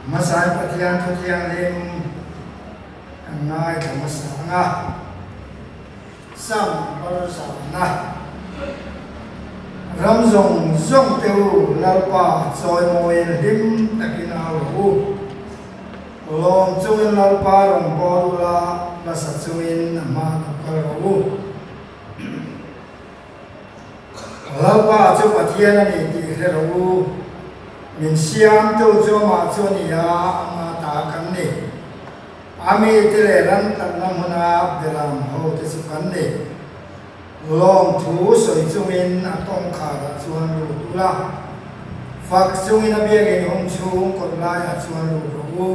Hmasai Pathian Thu Thianghlim kan ngaithla hmasa ang a, Sam Barzana, Ram zawng zawng te u Lalpa chawimawiin hlim takin au rawh u. Lawm chungin Lalpa rawn bawl ula, nasa chungin a hma lo kal rawh u. Lalpa chu Pathian a ni tih hre rawh u. Min siamtu chu amah chu a ni a, ama ta kan ni. A mite leh ram tlanna hmuna beram ho te chu kan ni. Lawmthu sawi chungin a kawngkharah chuan lut ula, fak chungin a biakinn hung chhung kawt laiah chuan lut rawh u.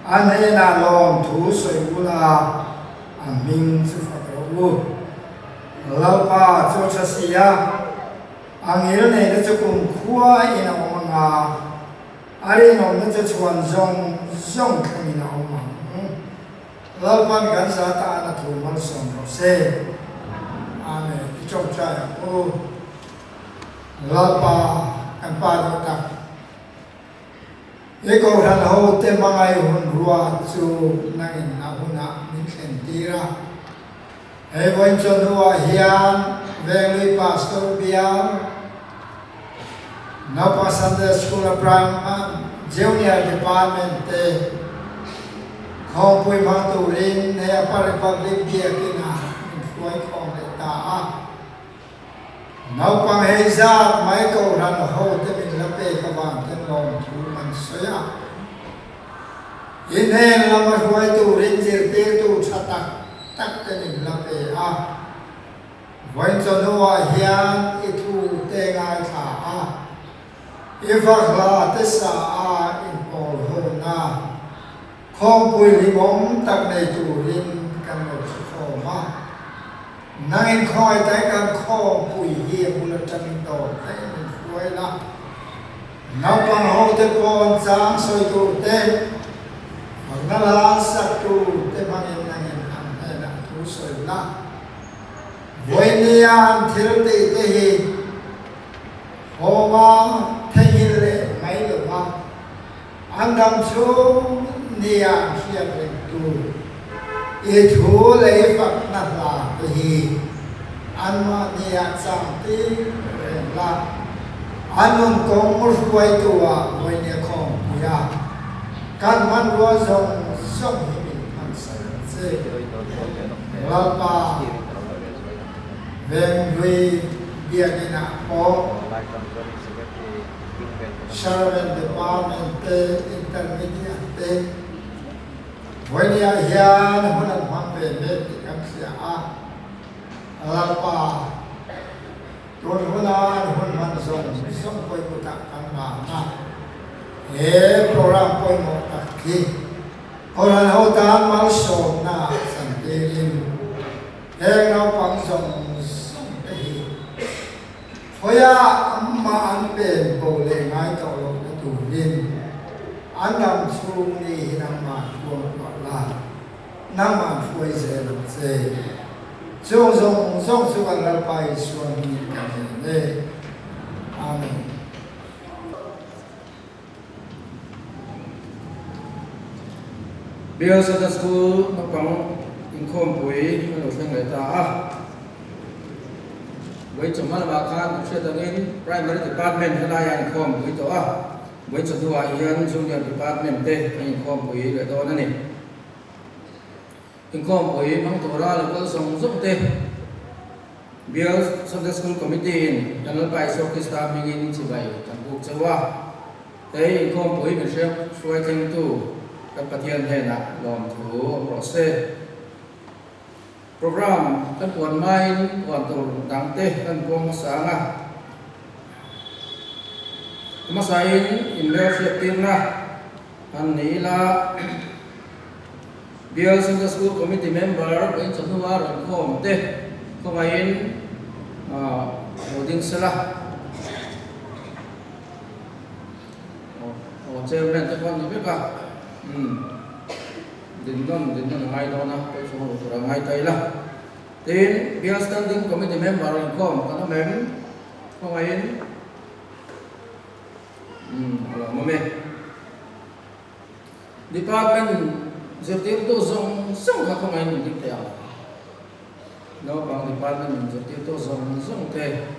A hnenah lawmthu sawi ula, A hming chu fak rawh u. Lalpa chu a tha si a, a ngil neihna chu kum khuain a awm ang a, a rinawmna chu chhuan zawng zawng thlengin a awm ang. Lalpan kan za tan a thu malsawm rawh se. Amen. I tawngtai ang u. Lalpa kan Pa duh tak. He Kohhran hote hmangaih hun ruat chu nangin a hunah min thlen tir a. He vawiin chawhnuah hian Venglui Pastor Bial, Naupang Sunday School a Primary Junior Department te khawmpui hmang turin he Upper Republic Biakinah min hruai khawm leh ta a. Naupang hei zat mai Kohhran hote min la pek avang ten lawmthu kan sawi a. Inhen lama hruaitu rinzirtirtu tha tak tak te min la pe a. Vawiin chawhnuah hian i thu te ngaithla a, i vakhla te sa a inpawl hona khawmpui hlimawm tak nei turin kan lo thukhawm a. Nangin khawngaih tai kan khawmpui hi a bul atangin dawr daih min hruai la. Naupang ho te pawn chang sawi tur te, fakna la sak tur te hmangin nangin an hnenah thu sawi la. Vawinia an thil tih te hi hawma theihnghilh leh mai lo va, An dam chhung nia an hriat reng tur i thu lei fakna hla te hi anmahnia chang tir reng la, a nun kawng hruaitu ah vawinia khawmpui a kan hmanrua zawng zawng hi min hmansak ang che. Lalpa Venghlui Biakinn ah pawh Servant Department te, Intermediate te vawinia hian hun an hmang ve mek tih kan hria a, Lalpa tun huna an hun hman zawng zawng pawimawh kan ngan a, he program pawimawh tak hi Kohhran ho tan malsawmna chantirin heng naupang zawng zawng te hi Khawiah amah an pen bo leh ngai tawh lohna turin an dam chhung ni hi nangmah huam kuah la, nangmah hruai zel ang che. Chung zawng zawng chu kan Lalpa Isua hmingin ka ngen e. Amen. Bial Sunday School naupang inkhawmpui a lo thleng leh ta a. Vawi chawhma lamah khan kan hriat angin Primary Department helaiah inkhawmpui tawh a, vawi chawhnuah hian Junior Department te an inkhawmpui leh dawn a ni. Inkhawmpui hmang tura lo kal zawng zawng te Bial Sunday School Committee in kan Lalpa Isua Krista hmingin chibai kan buk chauh a. Hei inkhawmpui min hriat hruai thlengtu kan Pathian hnenah lawmthu awm rawh se. Program kan puan hmain puan tur dang te kan puang hmasa ang a. Hmasain inrel hriattirna han ni ila. Bial Sunday School Committee member Vawiin chawhnua rawn khawm te khawngaihin lo ding sela. Aw chairman te pawh an ni vek a, umm din nawn din nawn a ngai dawn a, pawisa ho tur a ngai ta ila. Tin, Bial Standing Committee member rawn khawm kan awm em? Khawngaihin umm a lo awm e. Department zirtirtu zawng zawng kha khawngaihin min ding thei ang. Naupang department zirtirtu zawng zawng te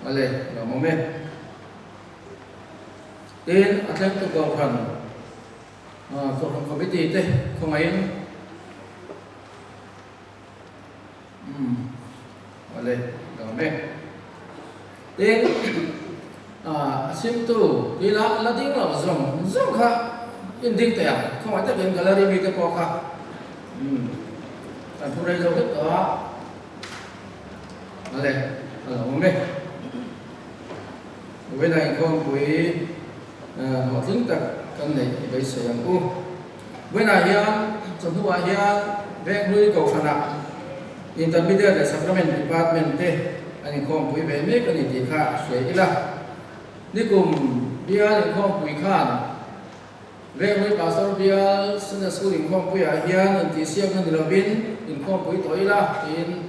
ale lo awm e. Tin, a thlengtu kohhran, kohhran committee te khawngaihin umm ale lo awm e. Tin, a simtu tila la ding lo zawng zawng kha in ding teh ang, khawngaih takin gallery mite pawh kha umm kan thu rei zo vek tawh a, ale a lo awm e. Vawiin ah inkhawmpui hlawhtling tak kan neih i beisei ang u. Vawiin ah hian chawhnu ah hian Venghlui Kohhranah Intermediate leh Sacrament Department te an inkhawmpui ve mek a ni tih kha hria ila. Nikum bial inkhawmpui khan Venghlui Pastor Bial Sunday School inkhawmpui ah hian intihsiakna ni lovin inkhawmpui tawh ila tiin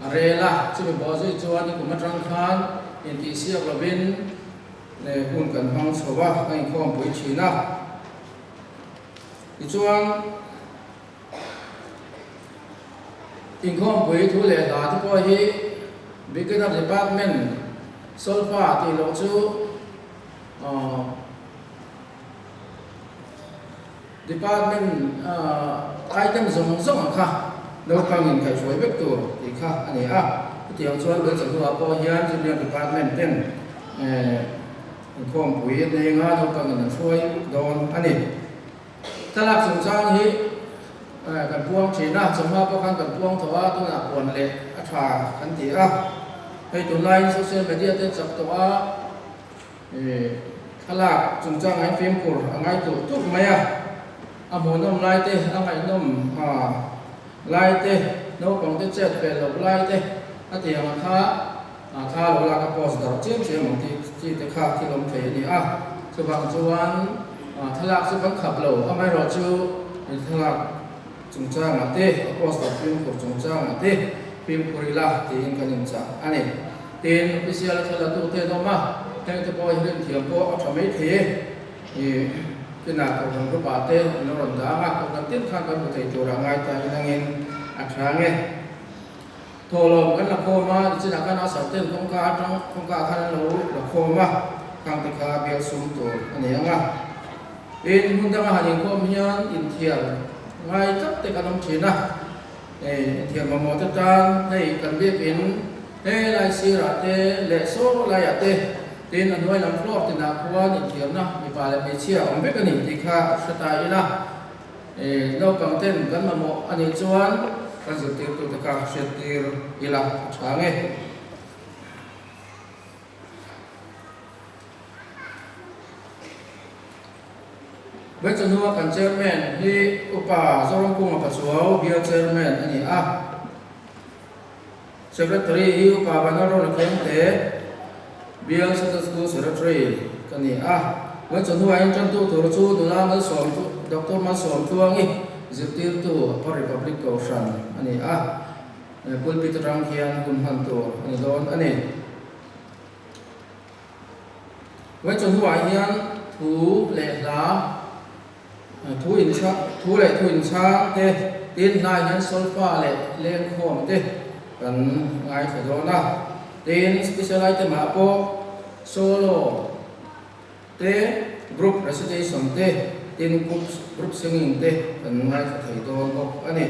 a rel a, chumi bawh zui chuan nikum atang khan intihsiak lovin hun kan hmang chho a, kan inkhawmpui thin a. Tichuan, inkhawmpui thu leh hla te pawh hi Beginner Department solfa tih loh chu Department item zawng zawng ang kha naupang in kaihhruai vek tur tih kha a ni a. Chutiang chuan Belchak hnuah pawh hian Junior Department ten inkhawmpui a nei anga naupang in an hruai dawn a ni. Thlalak chungchang hi kan puang thin a, chawhma pawh khan kan puang tawh a, tunah puan leh a tha kan ti a. Hei tunlaiin social media te chak tawh a. Thlalak chungchang ah hian fimkhur a ngai tulh tulh mai a, a hmuhnawm lai te, a ngaihnawm lai te, naupang te chet fel loh lai te a ti ang kha thla lo lak a post darh chiam chiam ang tih chi te kha thil awm thei a ni a. Chuvang chuan thlalak chu kan khap lo, amaherawhchu thlalak chungchang ah te, a post darh fimkhur chungchang ah te fimkhur ila tiin kan inchah a ni. Tin, official a thla latute an awm a, hengte pawh hi rinthiam pawh a tha mai thei e. Ih, kinah kohhran group ah te an lo rawn dang a, kohhran tin khan kan hmu thei turah ngai ta in angin a tha ang e. Thawhlawm kan la khawm a, nichinah khan a sarten kawngka atang kawngka ah khan an lo la khawm a, khangte kha bial sum tur a ni ang a. Tin, hmun danga han inkhawm hian inthiar ngai tlat te kan awm thin a. Inthiam mamawh te tan hei kan biakin he lai sirah te leh saw laiah te tin a hnuai lam floor tinah khuan inthiamna mipa leh hmeichhia a awm vek a ni tih kha hre ta ila. Naupang ten kan mamawh a nih chuan kan zirtirtute kha hriattir ila a tha nge. Hmeichhe hnua kan Chairman hi Upa Zoramkunga Pachuau Bial Chairman a ni a. Secretary hi Upa Vanlalrawna Khengte Bial Central School Secretary ka ni a. Hmeichhe hnuaiin tantu tur chu nula Malsawm Doctor Malsawm Tluangi zirtirtu Upper Republic Kohhran a ni a. Pulpit atang hian hun hman tur a ni dawn a ni. Hmeichhe hnuah hian thu leh hla, thu inchha, thu leh thu inchhang te, tin hnaiah hian solfa leh lengkhawm te kan ngaithla dawn a. Tin, special item ah pawh solo te, group recitation te, tin group group singing te kan ngaithla thei dawn bawk a ni.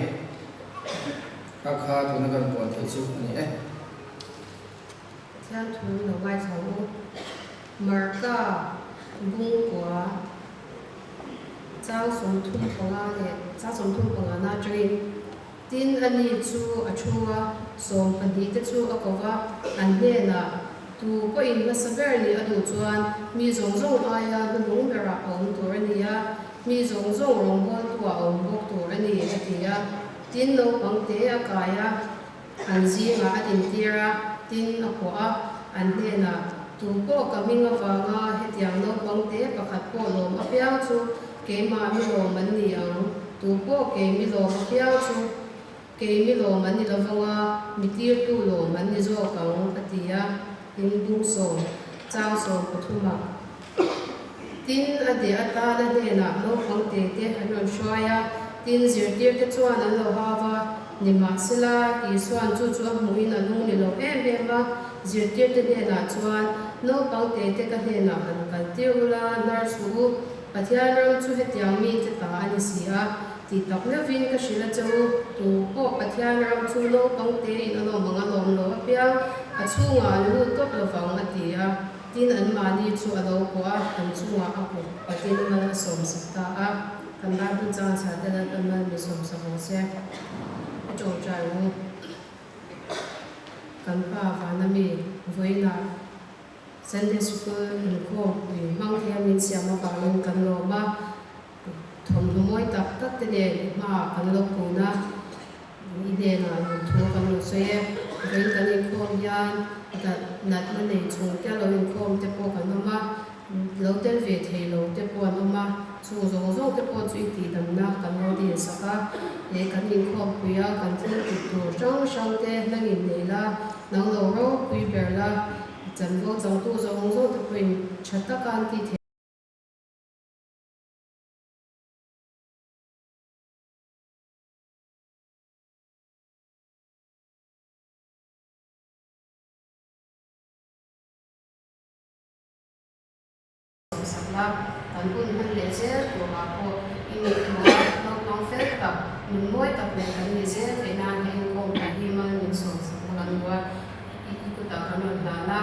Kha kha tuna kan puan theih chu a ni e. Pathian thu lo ngaithla u. Marka Bungkua chang 35 leh chang 35 na atangin, Tin, ani chu a thu a, 12 te chu a ko va, an hnenah, Tu pawhin hmasa ber nih a duh chuan mi zawng zawng aia hnuhnung berah a awm tur a ni a, mi zawng zawng rawngbawltuah a awm bawk tur a ni, a ti a. Tin, naupang te a kai a. An zingah a dintir a, tin a kuah a, an hnenah, Tu pawh ka hming avanga hetiang naupang te pakhat pawh lawm apiang chu keimah mi lawm an ni ang, tu pawh kei mi lawm apiang chu kei mi lawm an ni lovang a, mi tirtu lawm an ni zawk ang, a ti a, tin bung sawm, chang 13 ah. Tin, a deh atan a hnenah naupang te te an rawn hruai a, tin, zirtirte chuan an lo hau va. Nimahsela, Isua'n chu chu a hmuhin a lung ni lo em em a, zirtirte hnenah chuan, Naupang te te ka hnenah han kal tir ula, hnar suh u, Pathian ram chu hetiang mite ta a ni si a, tih tak meuhvin ka hrilh a che u, tu pawh Pathian ram chu naupang tein a lawm ang a lawm lo apiang, a chhungah an lut tawp lovang, a ti a. Tin, anmahni chu a lo kuah a, an chungah a kut patin mal a sawmsak ta a. Kan Bible chang chhah te Lalpan mal mi sawmsak rawh se. I tawngtai u. Kan pa vana mi vawiinah Sunday Sikul inkhawm pui hmang hian min siam avangin kan lawm a, thawmhnaw mawi tak tak te nen i hmaah kan lo kun a, i hnenah lawmthu kan lo sawi e. Vawiin kan inkhawm hian natna nei chung te lo inkhawm te pawh kan awm a, lo tel ve thei lo te pawh an awm a, chung zawng zawng te pawh chu i tihdamna kan lo dinsak a, he kan inkhawmpui a kan thil tih tur hrang hrang te nangin nei la, nang lo ropui ber la, chanvo changtu zawng zawng te pawhin tha taka an tih theih. Sawmsakna kan hun hman leh zel turah pawh i ngaihtuah a, naupang fel tak, nun mawi tak leh kan ni zel theih nan he inkhawm pui hi mal min sawmsakna kan hmu a, i kutah kan rawn hlan a,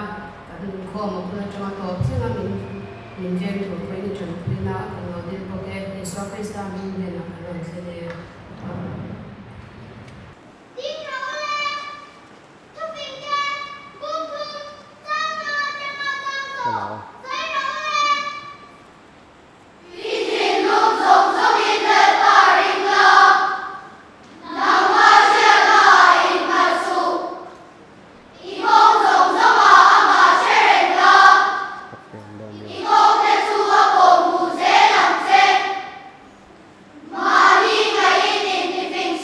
kan inkhawm a bul atanga tawp thleng a min min veng tur pawhin i tanpuina kan lo dil bawk e, Isua Krista hming hnenah kan rawn thlen e. Amen. Ding rawh u le! Thuping te, bung thum, chang nga atanga chang sawm, sawi rawh u le! I thinlung zawng zawngin Lalpa ring la, nangmah hriatnaah innghat suh. I nghawng zawng zawngah amah hre reng la, i nghawngte chu a pawh hmuh zel ang che. Mahni ngaihin intifing.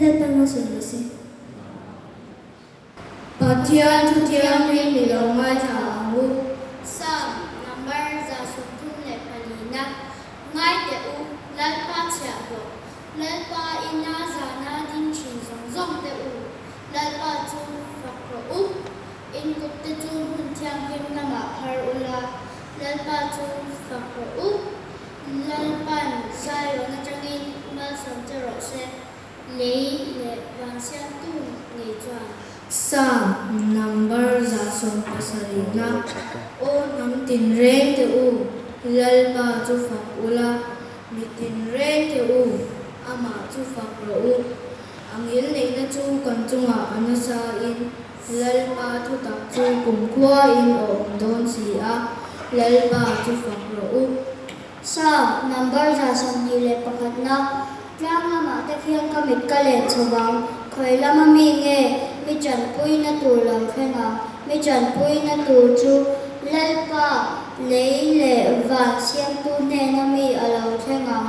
Lalpan malsawm rawh se. Pathian thu thianghlim i lo ngaithla ang u. Psalm number 134 na, Ngai teh u, Lalpa chhiah rawh, Lalpa ina zana ding thin zawng zawng teh u, Lalpa chu fak rawh u. In kut te chu hmun thianghlim lamah phar ula, Lalpa chu fak rawh u. Lalpan Zion atangin malsawm che rawh se. Lei leh van siamtu ngei chuan. Psalm number 170 na, Aw hnam tinreng teh u, Lalpa chu fak ula, mi tinreng teh u, amah chu fak rawh u. A ngilneihna chu kan chungah a nasain, Lalpa thutak chu kumkhuain a awm dawn si a, Lalpa chu fak rawh u. Psalm number 21 na, Tlang lamah te khian ka mit ka let chho vang, khawi lama mi nge mi tanpuina tur lo thleng ang? Mi tanpuina tur chu Lalpa lei leh van siamtu hnena mi a lo thleng ang.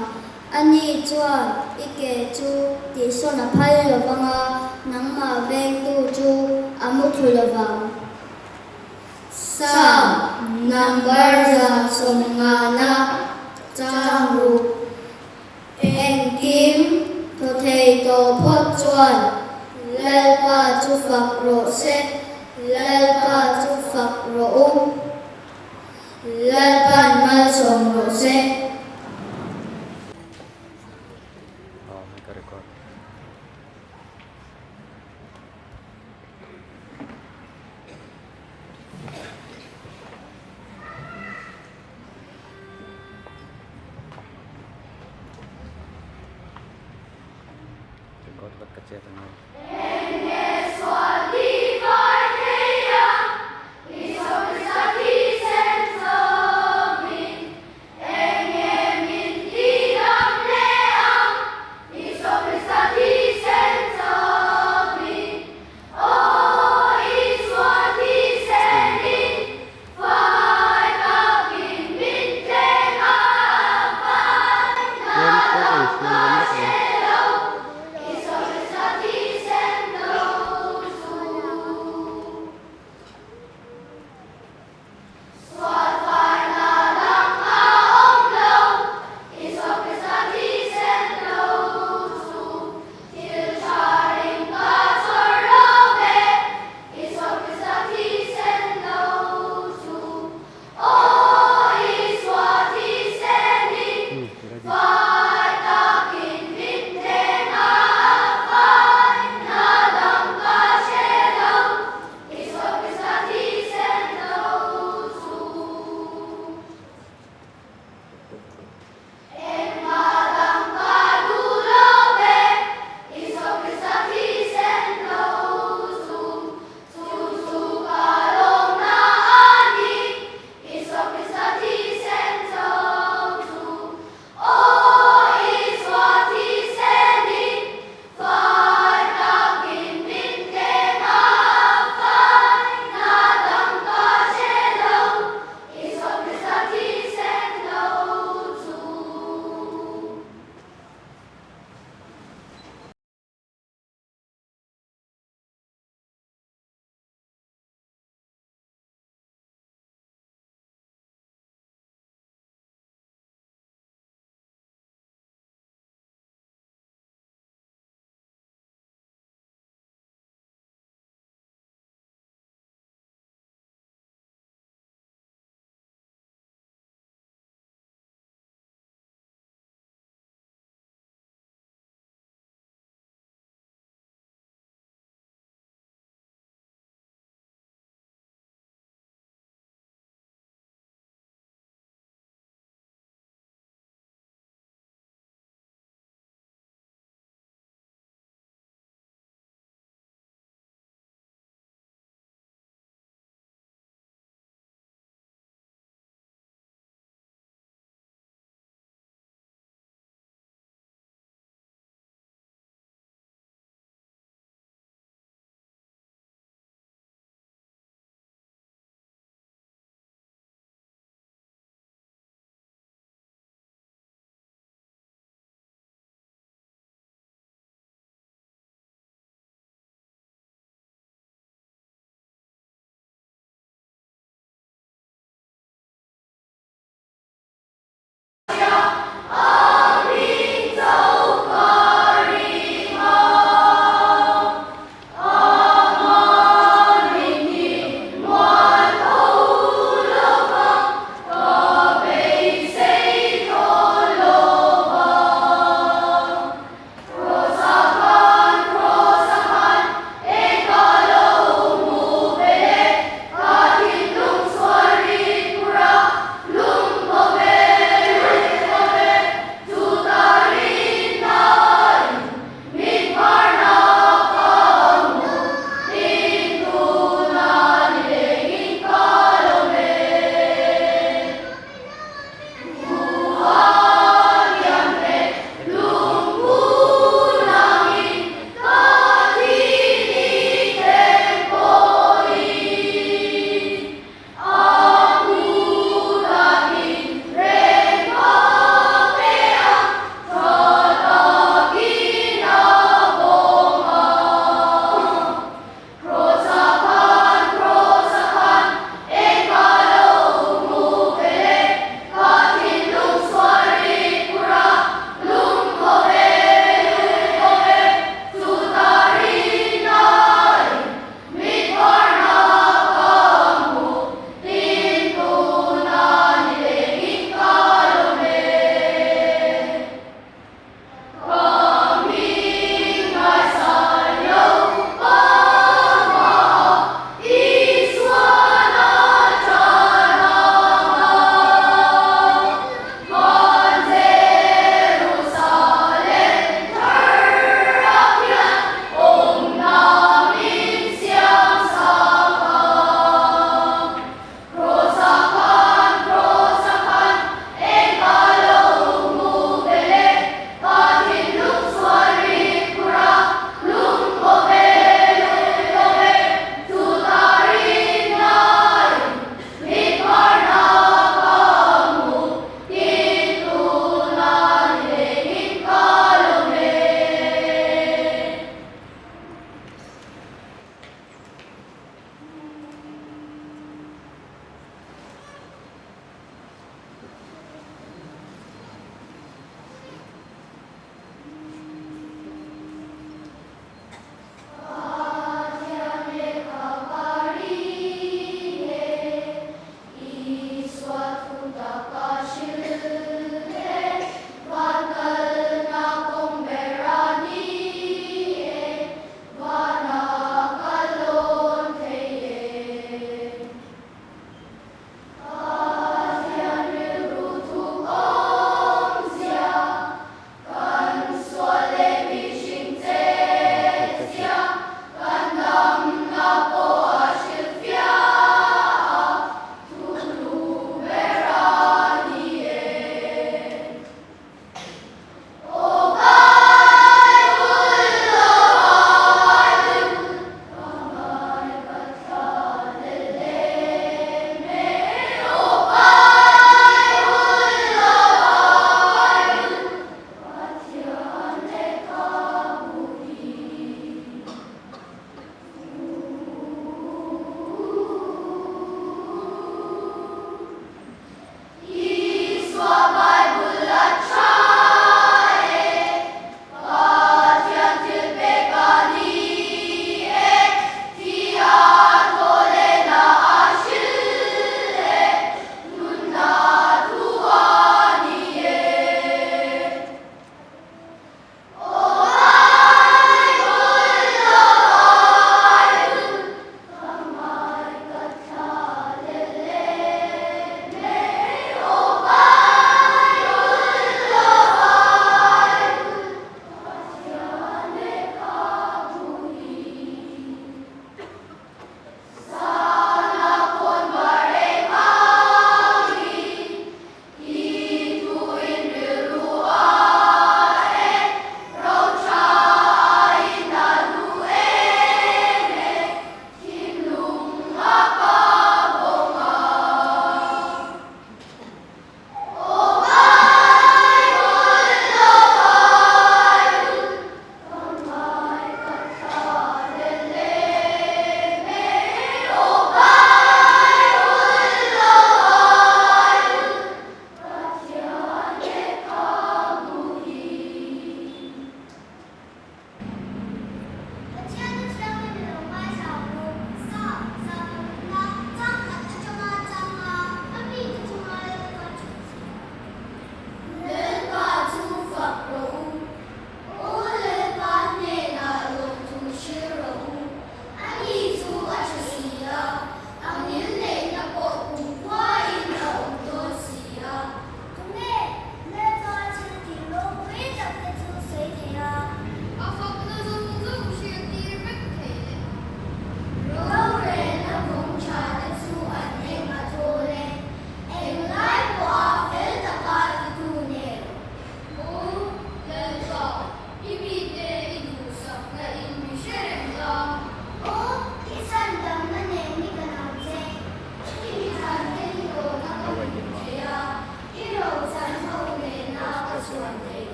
Ani chuan i ke chu tihsawn a phal lo vang a, nangmah vengtu chu a muthlu lo vang. Psalm number 150 na, Chang ruk. Engkim thaw thei tawh phawt chuan Lalpa chu fak rawh se, Lalpa chu fak rawh u. Lalpa'n malsawm rawh se.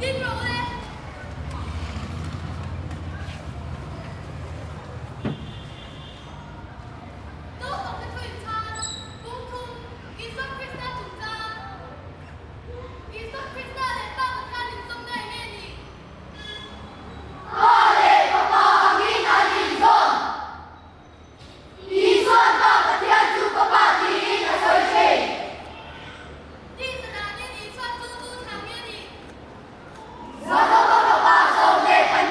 Ding rawh ule! Naupangte thu inchhang, Bung thum, Isua Krista chungchang. Isua Krista leh Pa Pathian inzawmna eng nge ni? Pa leh Fapa angin an inzawm. Isua'n Pa Pathian chu ka Pa tiin a sawi thin. Tisa danin Isua chu tu thang nge ni? Jakoba fapa 12.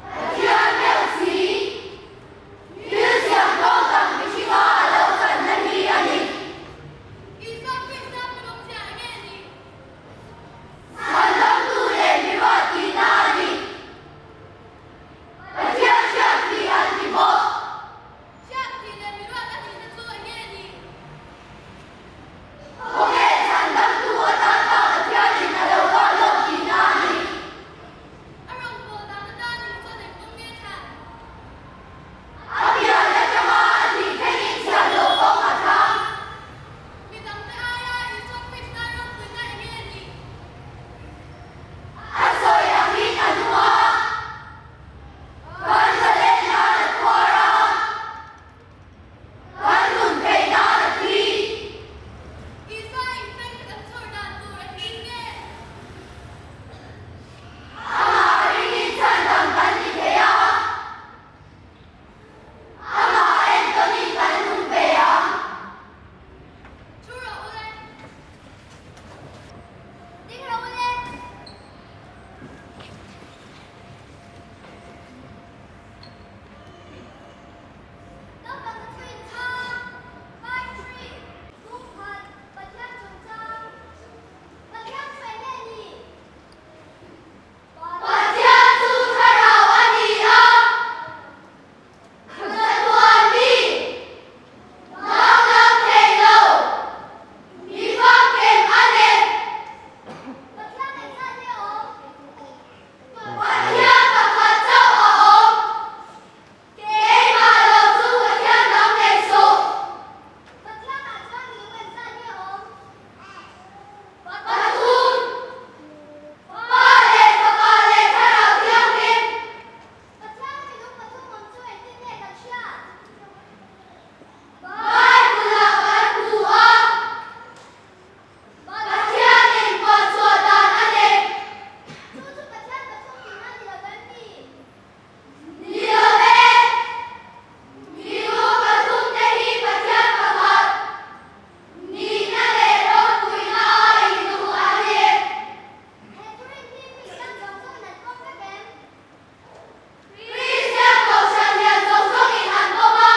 Pathian meuh si, thil siam tlawm tak mihringa a lo channa hi a ni. Isua Krista hmunawmzia eng nge ni? Chhandamtu leh miruat tihna a ni. Pathian hriat hi an ti bawk. Hriat thih leh miruat a nihna chu eng nge ni? Khawnge chhandamtu atan Pa Pathianin a lo ruah lawk tihna a ni. A rawngbâwl dan atan Isua'n eng kawng nge thlan? A pian atanga a thih thlengin chhiat loh kawng a thlang. Mi dangte aia Isua Krista ropuina eng nge ni? A sawi angin a nung a, kan zalen nan a tuar a. Kan nun theih nan a thi. Isua inpen kan chhawr dan tur a him nge? Amah ringin chhandam kan ni thei a. Amah entawnin kan nung ve ang. Thu rawh ule. Ding rawh ule. Naupang ka thu inchhang, Part 3, Bung khat, Pathian chungchang, Pathian chu eng nge ni? Pathian chu thlarau a ni a, chatuan mi, danglam thei lo, mi famkem a ni. Pathian engzat nge awm? Pathian pakhat chauh a awm. Keimah lo chu Pathian dang nei suh. Pathianah chuan minung engzat nge awm? Pathum, Pa leh Fapa leh Thlarau Thianghlim. Pathian minung pathum awm chu engtin nge kan hriat? Bible-ah kan hmu a. Pathianin puanchhuah dan a nei. Chu chu Pathian pathum tihna ni lo em ni? Ni lo e! Minung pathum te hi Pathian pakhat nihna leh ropuina a induh a ni. He thurin hi Kristian zawng zawngin an pawm vek em? Kristian kohhran lian zawng zawngin an pawm a,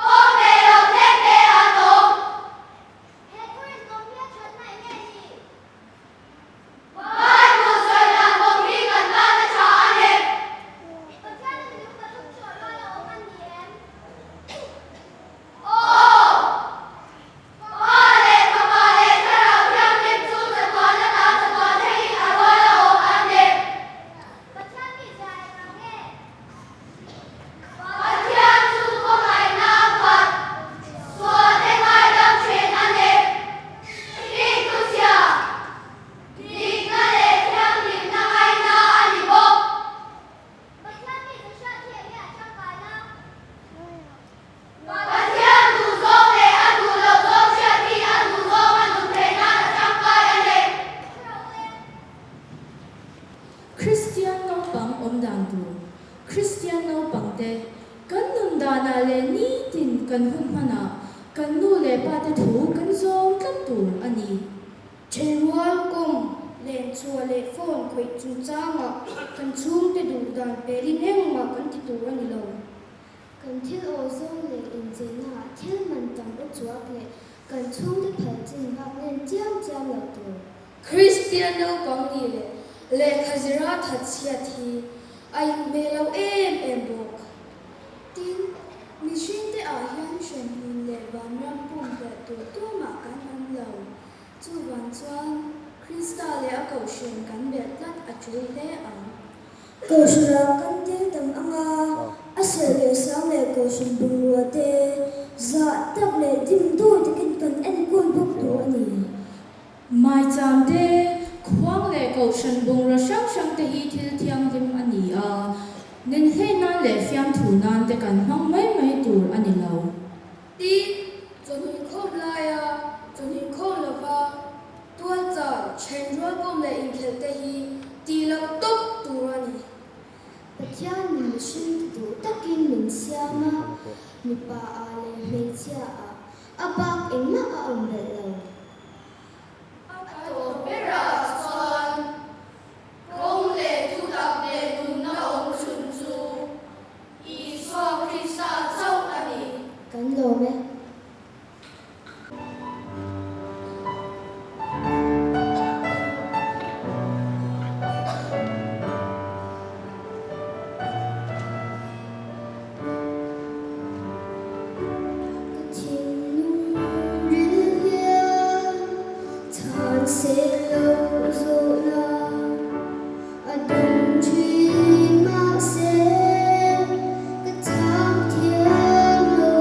pawm ve lo tlem te an awm. He thurin pawm hi a thatna eng nge ni? Bible sawi dan pawm hi kan tan a tha a ni. Pathian a minung pathum chu a rual a awm a ni em? Aw! Pa leh Fapa leh Thlarau Thianghlim chu chatuan ata chatuan thlengin a rual a awm a ni. Pathian mi zia eng ang nge? Pathian chu khawngaihna a khat, suate ngaidam thin a ni. Tihtuchhia, dikna leh thianghlimna ngaina a ni bawk. Pathian mi chu hriat hi enge a tangkai a? Pathian duhzawng leh a duh loh zawng hriat hi a duhzawng a nun theih nan a tangkai a ni. Kristian naupang awm dan tur, Kristian naupangte kan nun danah leh nitin kan hun hmanah kan nu leh pate thu kan zawm tlat tur a ni. Thenrual kawng, lenchhuah leh phone khawih chungchangah kan chhungte duh dan pelin engmah kan ti tur a ni lo. Kan thil aw zawng leh incheinaah thil man tam u chuak leh kan. chhungte phal chin bak nen chiam chiam loh tur. Kristian naupang nih leh lehkha zira thatchhiat hi a inhmeh lo em em bawk. Tin, mihringte ah hian hremhmun leh vanram pumpelh tur tumah kan awm lo. Chuvang chuan Krista leh a Kohhran kan belh tlat a tul hle ang. Kohhranah kan dil tam anga a serh leh sang leh Kohhran bungrua te zah tak leh dim dawi takin kan enkawl bawk tur a ni. Maicham te, khuang leh Kohhran bungrua hrang hrang te hi thil thianghlim a ni a, nenhlei nan leh fiamthu nan te kan hmang mai mai tur a ni lo. Tin, chawhnu inkhawm laia chawhnu inkhawm lova tualchai thenrual kawm leh inkhelh te hi tih loh tawp tur a ni. Pathianin mihring ti duh takin min siam a, mipa ah leh hmeichhia ah a bak engmah a awm belh lo. A tawp berah chuan kawng leh thutak leh nunna awm chhun chu Isua Krista chauh a ni. Kan lawm e. Ka thinlung ril hian chhan sel lo zawhna. A dawng thin mahse ka chhang thiam lo.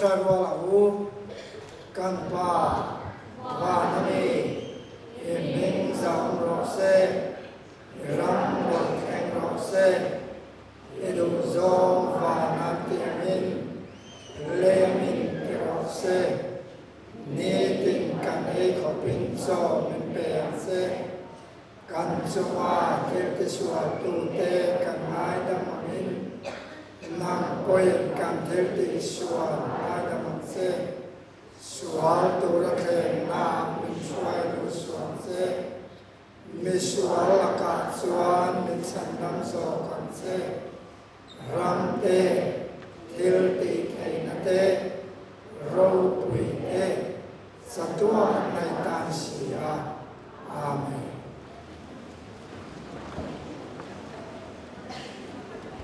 Ṭawngṭai rual ang u. Kan Pa, van a mi, i hming zam rawh se, i ram rawn thleng rawh se, i duhzawng van an tih angin lei amin ti rawh se. Nitin kan ei khawpin chaw min pe ang che. Kan chunga thil tisualtute kan ngaidam angin nang pawhin kan thil tihsual ngaidam ang che. Sual tura thlenna min hruai duh suang che. Misual lakah chuan min chhandam zawk ang che. Ram te, thil tih theihna te, ropui te, chatuah ngaihtan si a. Amen.